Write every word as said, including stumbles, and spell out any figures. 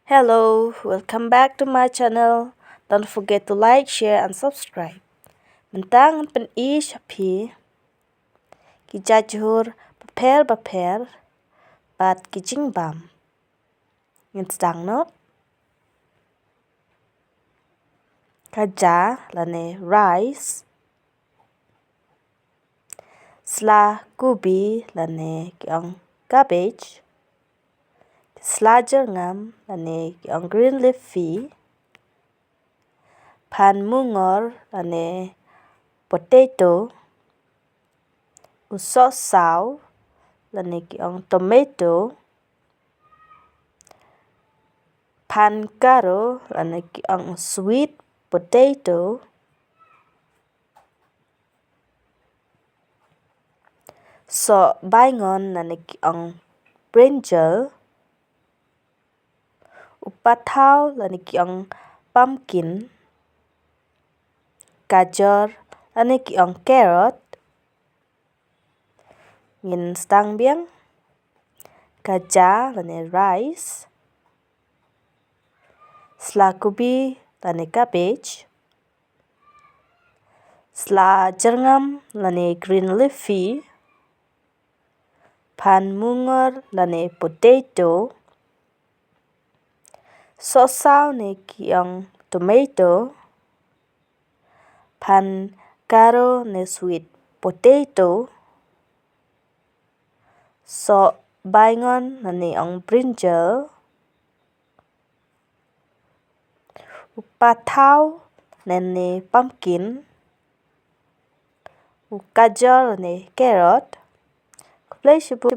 Hello, welcome back to my channel. Don't forget to like, share and subscribe. Mynta ngan pyni sha phi ki jajhur bapher bapher bad ki jingbam. Ngin sdang noh. Ka ja lane rice. Sla kubi lane ki ong cabbage. Sla jyrngam lane ki ong green leafy. Phan mungor lane potato. U soh saw lane ki ong tomato. Phan karo lane ki ong sweet potato. Soh baingon lane ki ong brinjal. U pathaw lane ki ong pumpkin. Gajor lane ki ong carrot. Ngin sdang biang. Ka ja lane rice. Sla kubi lane cabbage. Sla jyrngam lane green leafy. Phan mungor lane potato. Soh saw lane ki ong tomato. Phan karo lane sweet potato. Soh baingon lane ong brinjal. U pathaw lane pumpkin. U gajor lane carrot. Khublei shibun.